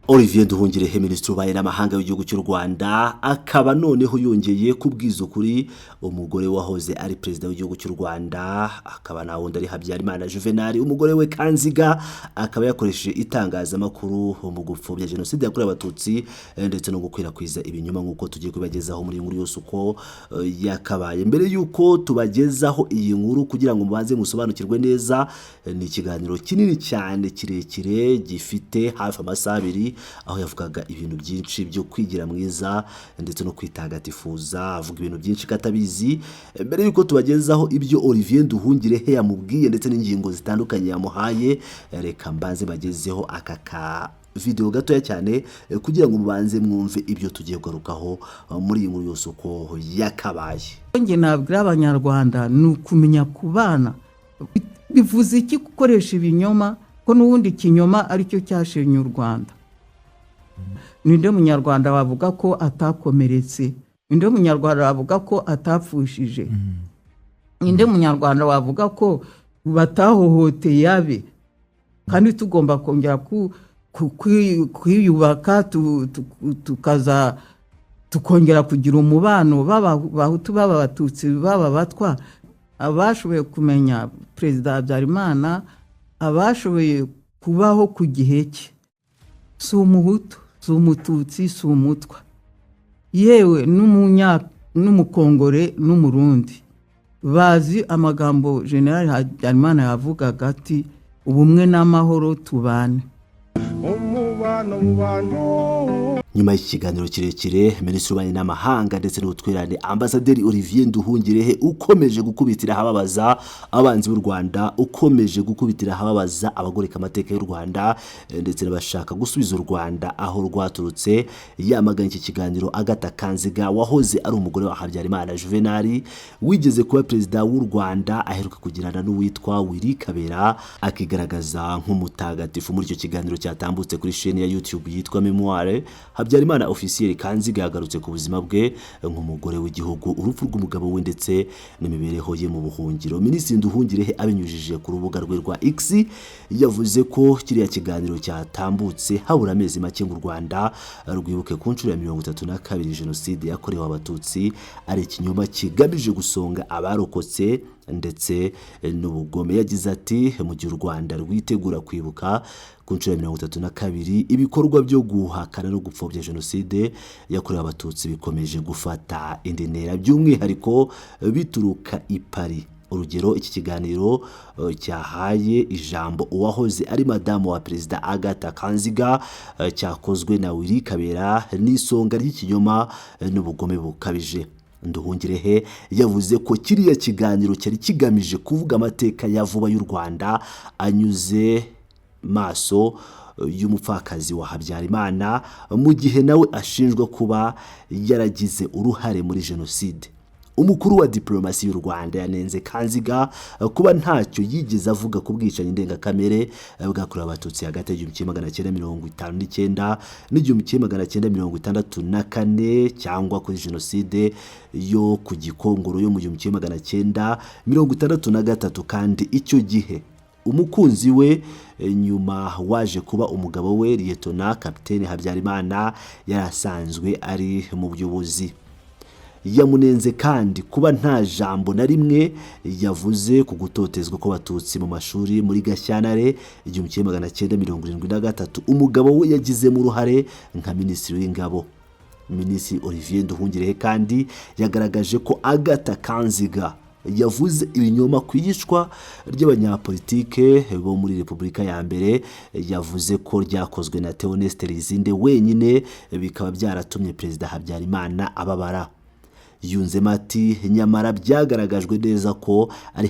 Olivier Nduhungirehe, Minisitiri w'Ububanyi n'Amahanga w'igihugu cy'u Rwanda, akaba noneho yongeye kubwiza ukuri umugore wahoze ari perezida w'igihugu cy'u Rwanda, akaba nta wundi ari Habyarimana Juvenal. Umugore we Kanziga akaba yakoresheje itangazamakuru mu gupfobya Jenoside yakorewe Abatutsi ndetse no gukwirakwiza ibinyoma, nk'uko tugiye kubibagezaho muri iyi nkuru yose uko yakabaye. Mbere y'uko tubagezaho iyi nkuru, kugira ngo mubanze musobanukirwe neza, ni ikiganiro kinini cyane kirekire gifite hafi amasaha 2, aho yavugaga ibintu byinshi byo kwigira mwiza ndetse no kwitagatifuza, avuga ibintu byinshi ko atabizi. Mbere y'uko tubagezaho ibyo Olivier Nduhungirehe yamubwiye ndetse n'ingingo zitandukanye yamuhaye, reka mbanze bagezeho aka ka video gatoya cyane kugira ngo mubanze mwumve ibyo tugiye kugarukaho muri iyi nkuru yose uko yakabaye. Njye nabwira Abanyarwanda ni ukumenya kubana. Bivuze iki gukoresha ibinyoma, ko n'ubundi ikinyoma aricyo cyashenye u Rwanda? Ninde Munyarwanda wavuga ko atakomeretse? Ninde Munyarwanda wavuga ko atapfushije? Ninde Munyarwanda wavuga ko batahohoteye abe? Kandi tugomba kongera kwiyubaka, tukaza tukongera kugira umubano, baba Abahutu, baba Abatutsi, baba Abatwa. Abashoboye kumenya Perezida Habyarimana, abashoboye kubaho ku gihe cye, si Umuhutu, si Umututsi, si Umutwa, yewe n'Umukongore n'Umurundi, bazi amagambo General Habyarimana yavugaga ati: "Ubumwe n'amahoro, tubane." Umubano mu bantu. Nyuma y'iki kiganiro kirekire, Minisitiri w'Ububanyi n'Amahanga ndetse n'Ubutwererane, Ambasaderi Olivier Nduhungirehe, ukomeje gukubitira ahababaza abanzi b'u Rwanda, ukomeje gukubitira ahababaza abagoreka amateka y'u Rwanda ndetse n'abashaka gusubiza u Rwanda aho rwaturutse, yamaganye iki kiganiro Agatha Kanziga wahoze ari umugore wa Habyarimana Juvenal wigeze kuba perezida w'u Rwanda aheruka kugirana n'uwitwa Willy Kabera, akigaragaza nk'umutagatifu muri icyo kiganiro cyatambutse kuri chaîne ya YouTube yitwa Memoire Habyarimana Officiel. Kanziga yagarutse ku buzima bwe nk'umugore w'igihugu, urupfu rw'umugabo we ndetse n'imibereho ye mu buhungiro. Minisitiri Nduhungirehe, abinyujije ku rubuga rwe rwa X, yavuze ko kiriya kiganiro cyatambutse habura amezi make ngo u Rwanda rwibuke ku nshuro ya 32 Jenoside yakorewe Abatutsi ari ikinyoma kigamije gusonga abarokotse ndetse n'ubugome. Yagize ati: "Mu gihe u Rwanda rwitegura kwibuka ku nshuro ya 32, ibikorwa byo guhakana no gupfobya Jenoside yakorewe Abatutsi bikomeje gufata indi ntera, by'umwihariko bituruka i Paris. Urugero, iki kiganiro cyahaye ijambo uwahoze ari madamu wa perezida Agatha Kanziga, cyakozwe na Willy Kabera, n'isonga ry'ikinyoma n'ubugome bukabije." Nduhungirehe yavuze ko kiriya kiganiro cyari kigamije kuvuga amateka ya vuba y'u Rwanda anyuze maso y'umupfakazi wa Habyarimana, mu gihe nawe ashinjwa kuba yaragize uruhare muri jenoside. Umukuru wa diplomasi y'u Rwanda yanenze Kanziga kuba ntacyo yigeze avuga ku bwicanyi ndengakamere bwakorewe Abatutsi hagati y'1959 n'1964, cyangwa kuri jenoside yo ku Gikongoro yo mu 1963, kandi icyo gihe umukunzi we, nyuma waje kuba umugabo we, Liyetona Kapitene Habyarimana, yari asanzwe ari mu buyobozi. Yamunenze kandi kuba nta jambo na rimwe yavuze ku gutotezwa kw'Abatutsi mu mashuri muri Gashyantare 1973, umugabo we yagizemo uruhare nka Minisitiri w'Ingabo. Minisitiri Olivier Nduhungirehe kandi yagaragaje ko Agatha Kanziga yavuze ibinyoma ku iyicwa ry'abanyapolitike bo muri Repubulika ya mbere, yavuze ko ryakozwe na Theoneste Lizinde wenyine, bikaba byaratumye Perezida Habyarimana ababara. Yunzemo ati: "Nyamara byagaragajwe neza ko ari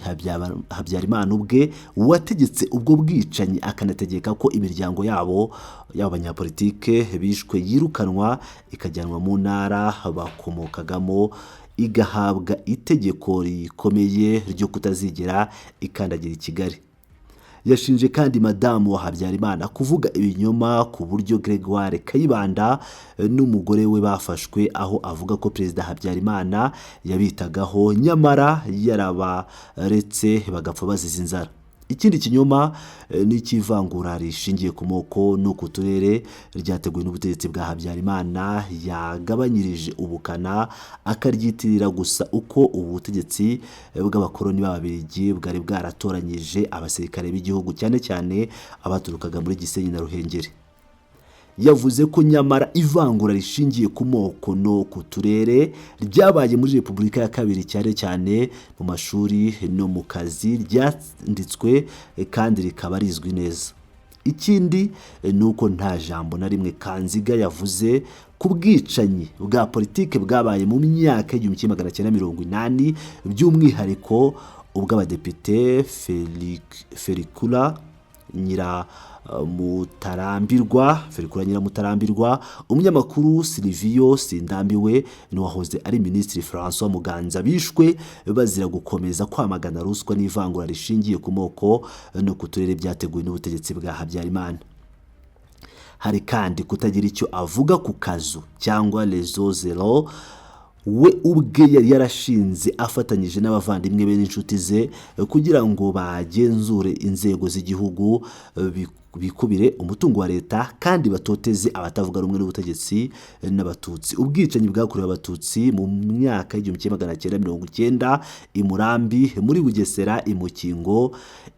Habyarimana ubwe wategetse ubwo bwicanyi, akanategeka ko imiryango yabo y'abo banyapolitike bishwe yirukanwa ikajyanwa mu ntara bakomokagamo, igahabwa itegeko rikomeye ryo kutazigera ikandagira i Kigali." Yashinje kandi madamu wa Habyarimana kuvuga ibinyoma ku buryo Gregoire Kayibanda n'umugore we bafashwe, aho avuga ko Perezida Habyarimana yabitagaho, nyamara yarabaretse bagapfa bazize inzara. Ikindi kinyoma ni icy'ivangura rishingiye ku moko no ku turere ryateguwe n'ubutegetsi bwa Habyarimana, yagabanyirije ubukana akaryitirira gusa uko ubu butegetsi bw'abakoloni b'Ababiligi bwari bwaratoranyije abasirikare b'igihugu, cyane cyane abaturukaga muri Gisenyi na Ruhengeri. Yavuze ko nyamara ivangura rishingiye ku moko no ku turere ryabaye muri Repubulika ya kabiri, cyane cyane mu mashuri no mu kazi, ryanditswe kandi rikaba rizwi neza. Ikindi ni uko nta jambo na rimwe Kanziga yavuze ku bwicanyi bwa politiki bwabaye mu myaka 1980, by'umwihariko ubw'abadepite Felicula Nyiramutarambirwa, umunyamakuru Silivio Sindambiwe n'uwahoze ari Minisitiri Francois Muganza, bishwe bazira gukomeza kwamagana ruswa n'ivangura rishingiye ku moko no ku turere byateguwe n'ubutegetsi bwa Habyarimana. Hari kandi kutagira icyo avuga ku kazu cyangwa réseau zéro we ubwe yari yarashinze afatanyije n'abavandimwe be n'inshuti ze kugira ngo bagenzure inzego z'igihugu, bikubire umutungo wa leta kandi batoteze abatavuga rumwe n'ubutegetsi n'Abatutsi. Ubwicanyi bwakorewe Abatutsi mu myaka y'1990 i Murambi, muri Bugesera, i Mukingo,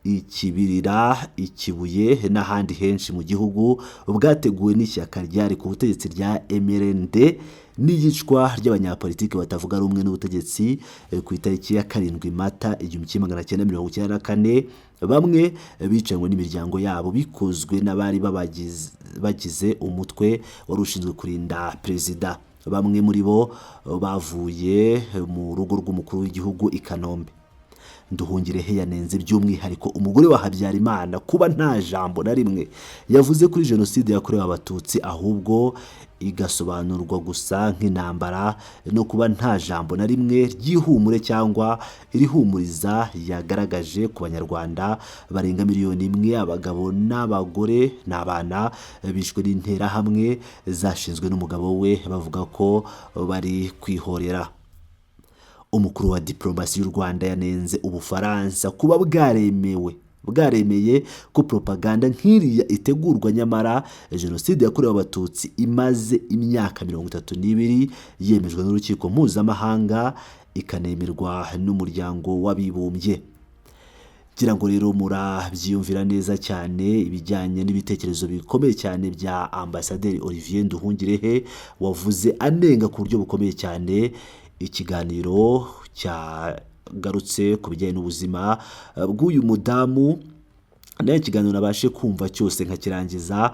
i Kibirira, i Kibuye n'ahandi henshi mu gihugu bwateguwe n'ishyaka ryari ku butegetsi rya MRND, n'iyicwa ry'abanyapolitiki batavuga rumwe n'ubutegetsi ku itariki ya 7 Mata 1994, bamwe bicanywe n'imiryango yabo bikozwe n'abari bagize umutwe wari ushinzwe kurinda perezida. Bamwe muri bo bavuye mu rugo rw'umukuru w'igihugu i Kanombe. Nduhungirehe yanenze by'umwihariko umugore wa Habyarimana kuba nta jambo na rimwe yavuze kuri jenoside yakorewe Abatutsi, ahubwo igasobanurwa gusa nk'intambara, no kuba nta jambo na rimwe ry'ihumure cyangwa irihumuriza yagaragaje ku Banyarwanda barenga miliyoni 1, abagabo n'abagore n'abana, bishwe n'Interahamwe zashinzwe n'umugabo we bavuga ko bari kwihorera. Umukuru wa diplomasi y'u Rwanda yanenze Ubufaransa kuba bwaremeye ko propaganda nk'iriya itegurwa, nyamara jenoside yakorewe Abatutsi imaze imyaka 32 yemejwe n'urukiko mpuzamahanga, ikanemerwa n'Umuryango w'Abibumbye. Ngira ngo rero murabyiyumvira neza cyane ibijyanye n'ibitekerezo bikomeye cyane bya Ambasaderi Olivier Nduhungirehe, wavuze anenga ku buryo bukomeye cyane ikiganiro cyagarutse ku bijyanye n'ubuzima bw'uyu mudamu. Nayo ikiganiro nabashe kumva cyose nkakirangiza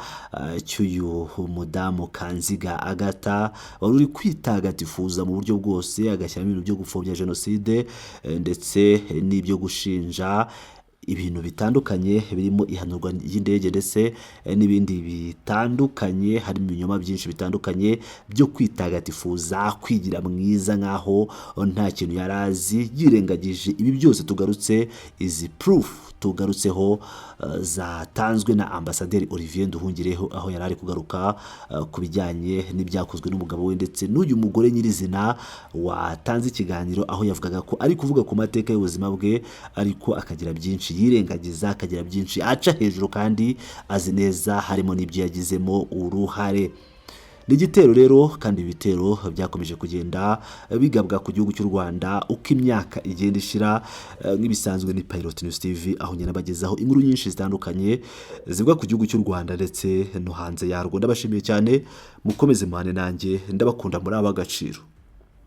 cy'uyu mudamu Kanziga Agatha, wari uri kwitagatifuza mu buryo bwose, agashyiramo ibintu byo gupfobya jenoside ndetse n'ibyo gushinja ibintu bitandukanye birimo ihanurwa ry'indege ndetse n'ibindi bitandukanye, harimo ibinyoma byinshi bitandukanye byo kwitagatifuza, kwigira mwiza nk'aho nta kintu yari azi, yirengagije ibi byose tugarutse, izi proof tugarutseho zatanzwe na Ambasaderi Olivier Nduhungirehe, aho yari ari kugaruka ku bijyanye n'ibyakozwe n'umugabo we ndetse n'uyu mugore nyirizina watanze ikiganiro, aho yavugaga ko ari kuvuga ku mateka y'ubuzima bwe, ariko akagira byinshi yirengagiza, akagira byinshi aca hejuru kandi azi neza harimo n'ibyo yagizemo uruhare. Ni igitero rero kandi ibi bitero byakomeje kugenda bigabwa ku gihugu cy'u Rwanda uko imyaka igenda ishira. Nk'ibisanzwe ni Pilot News TV, aho ngenda bagezaho inkuru nyinshi zitandukanye zivuga ku gihugu cy'u Rwanda ndetse no hanze yarwo. Ndabashimiye cyane, mukomeze muhane nanjye, ndabakunda, muri ab'agaciro.